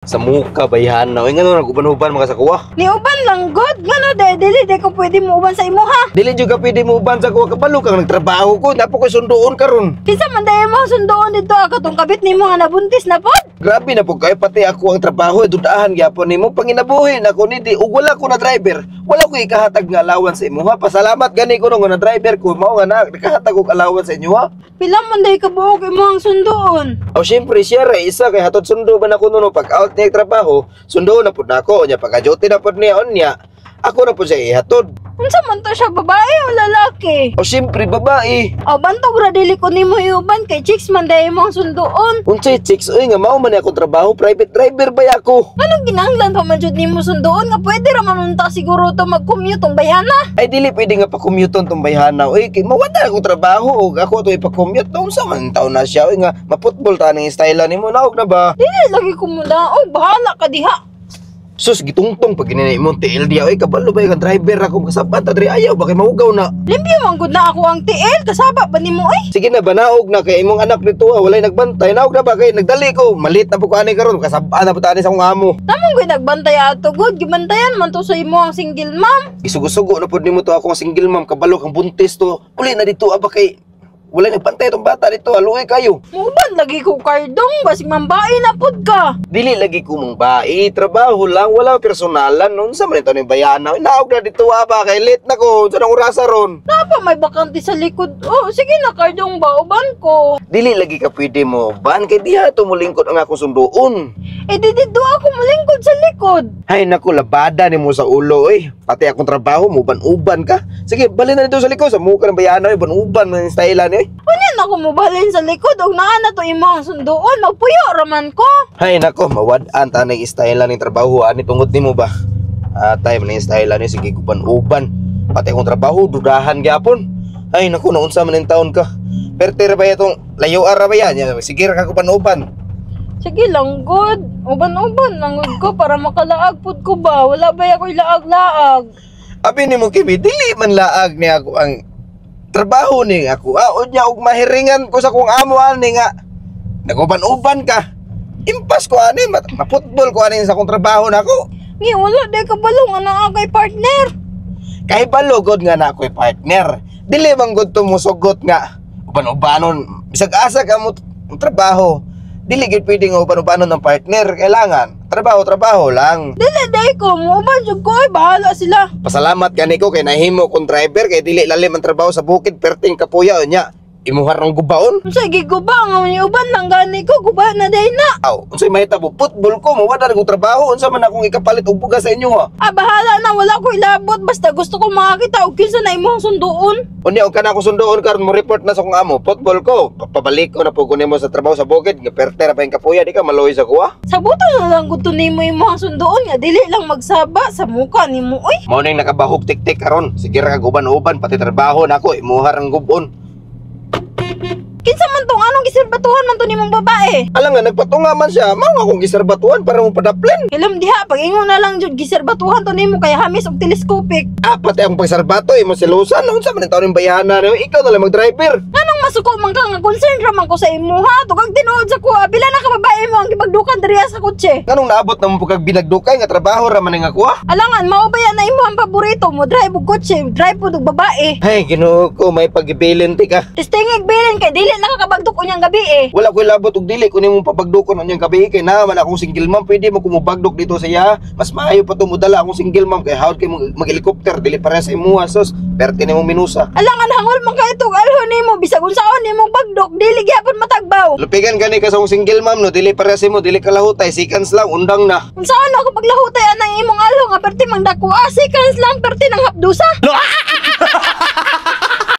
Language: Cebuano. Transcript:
Sa muka bayhan na. Uy, ngano nag-uban-uban mga sa kuwa? Niuban lang god, ngano de dili de ko pwede mo uban sa imo ha. Dili jud ka pwede mo uban sa kuwa, kabalo kang nagtrabaho ko. Napo ko'y sunduon karon. Kinsa man dayon mo sunduon dito katong kabit nimo nga nabuntis na pod? Grabe na po kayo, pati ako ang trabaho, dudahan gyapon nimo panginabuhi nako ni di ug wala ko na driver. Wala ko ikahatag nga allowance sa imo ha. Pasalamat gani ko no nga na driver ko mao nga na nakahatag og allowance sa inyo ha. Pila man day ka buok imo ang sunduon? O syempre siya ra isa kay hatod sundo ba nako no pag out niya trabaho, sundo na pud nako unya pag duty na pud niya unya. Ako na pud siya ihatod. Unsa man to siya, babae o lalaki? O syempre babae. O bantog ra dili ko nimo iuban kay chicks man day mo ang sunduon. Unsay chicks oy nga mao man akong trabaho, private driver ba ako? Anong ginahanglan pa man jud nimo sunduon nga pwede ra man unta siguro to mag-commute tong bayhana? Ay dili pwede nga pa-commute tong bayhana oy kay mawala akong trabaho og ako to ipa-commute to unsa man taon na siya oy nga maputbol ta ning style nimo naog na ba? Dili lagi ko mo daog, bahala ka diha. Sus gitungtong pag ginina imong TL diya oy kabalo ba kang driver ako kasabat ta diri ayaw ba kay mahugaw na. Limpyo man gud na ako ang TL, kasaba ba nimo oy? Sige na banaog na kay imong anak nito ah, walay nagbantay naog na ba kay nagdali ko malit na po ko ani karon kasabaan na po ta ani sa akong amo. Namong gyud nagbantay ato gud, gibantayan man to sa imo ang single mom. Isugo-sugo na pud nimo to akong single mom kabalo kang buntis to. Uli na dito aba kay walay nagbantay tong bata dito aluoy kayo. Muuban lagi ko kardong, basig mambae na pud ka. Dili lagi ko mong bai, trabaho lang, wala personalan. Unsa man ito ni bayana? Naog na dito aba kay late na ko. Unsa nang orasa ron? Napa may bakante sa likod. Oh, sige na kardong ba uban ko. Dili lagi ka pwede mo ban kay diha to mulingkod ang akong sunduon. Eh di dito ako mulingkod sa likod. Hay nako, labada nimo sa ulo oy. Pati akong trabaho mo uban-uban ka. Sige, bali na dito sa likod sa muka ng bayana oy, uban-uban man style ni oy. Unya na ako mobalin sa likod og naa na to imo ang sunduon, magpuyo raman ko. Hay nako, mawad-an ta ning style ning trabaho ani tungod nimo ba? Atay man ning style ni sige uban-uban. Pati akong trabaho dudahan gyapon. Ay nako, naunsa man ning taon ka. Perte ra ba itong layo ra ba yan? Sige ra ka uban-uban. Sige lang god, uban-uban lang gud ko para makalaag pud ko ba. Wala ba ako'y laag-laag? Abi nimo Kimi, dili man laag ni ako ang trabaho ni ako. Ah, unya og mahiringan ko sa kong amo ani nga naguban-uban ka. Impas ko ani, maputbol ko ani sa akong trabaho nako. Ngi wala day kabalo nga naa kay partner. Kay balugod nga na ako'y partner. Dili man gud to musugot nga uban-ubanon. Bisag asa ka mo trabaho. Dili gid pwede nga uban-ubanon ng partner. Kailangan trabaho-trabaho lang. Dili day ko muuban jud ko, ay bahala sila. Pasalamat gani ko kay nahimo kong driver kay dili lalim ang trabaho sa bukid perting kapuya unya. Imuha rang gubaon. Unsa giguba nga uban lang gani ko, guba na day na. Aw, unsay mahitabo football ko mawala kong trabaho unsa man akong ikapalit og bugas sa inyo ha. Ah, bahala na, wala ko ilabot basta gusto ko makakita og kinsa na imong sunduon. Unya og kana ko sunduon karon mo report na sa akong amo, football ko. Pabalik ko na po nimo sa trabaho sa bukid nga perte ra pa yung kapuya di ka maloy sa kuha. Sabuto na lang gud to nimo imong sunduon nga dili lang magsaba sa muka nimo oy. Mao ning nakabahog tik-tik karon. Sige ra ka guban-uban pati trabaho nako imuha rang gubon. Kinsa man tong anong giserbatuhan man to nimong babae? Alam nga nagpatunga man siya, mao nga akong giserbatuhan para mo padaplin. Hilom diha pag-ingon na lang jud giserbatuhan to nimo kay hamis og telescopic. Ah, pati akong pagserbato imo silusan unsa man taon ning bayhana nimo, ikaw na lang mag-driver. Nganong masuko man ka nga concern ra man ko sa imuha? Tugag tinuod sa kuha, pila na ka babae mo ang gibagdukan diri sa kotse? Nganong naabot na mo pagkag binagdukay nga trabaho ra man ning ako ah? Alangan mao ba yan na imo ang paborito mo drive og kotse, drive pud og babae. Hay, Ginoo ko, may pagibilin ti ka. Tistingig bilin kay dili nakakabagdok unyang gabi eh. Wala ko'y labot og dili kun imong pabagdukon unyang gabi kay naa man akong single mom, pwede mo kumubagdok dito sa iya. Mas maayo pa to modala akong single mom kay hawd kay mag-helicopter dili pareha sa imuha sos. Perte nimo minusa. Alangan hangol man kay itong alho nimo bisag unsaon nimo bagdok dili gyapon matagbaw. Lupigan gani ka sa akong single mom no, dili pareha sa imo, dili kalahutay, seconds lang undang na. Unsaon ako paglahutay anang imong alho nga perti mang dako, seconds lang perti nang hapdusa.